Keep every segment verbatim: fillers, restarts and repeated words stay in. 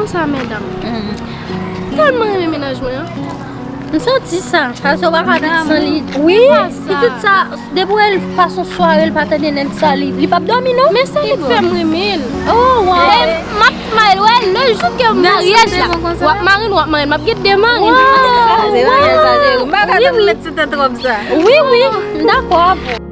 Sa, medam. Tèlman renmen mennaj mwen an. M santi sa. Paske w pa ka viv san li. Wi, ki tout sa, depi w wè l pase yon sware, l pa tande nèg sa, li, li p ap dòmi, non. Men sa ki fè m renmen l. Oh, wow. E m ap mare l, wè, le jou ke maryaj la. W ap mare l, w ap mare l, m ap gen de mari. Wow. Se maryaj sa, cheri. M pa ka tann met ti tèt wòb sa. Wi, wi, m dakò avè w.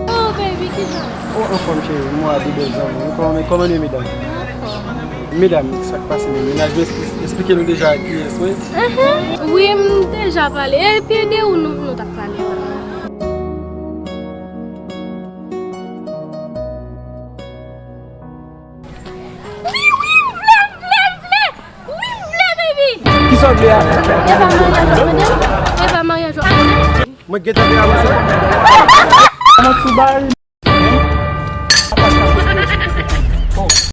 Oh, baby, kijan? Oh, anfòm, cheri. Mwen a de bèl zanmi. Kòman, kòman nou ye, medam? Medam, sa k pase menm? Mennaj nou es-, esplike nou deja kiyès mwen? Wi, m deja pale. Epi de ou nou, nou t ap pale la? Wi, wi, m vle, m vle, m vle. Wi, m vle, baby. Kisa w vle a? E pa maryaj w ap mande m? E pa maryaj w ap mande m? Mwen gentan vle avanse. Kòman sou bay?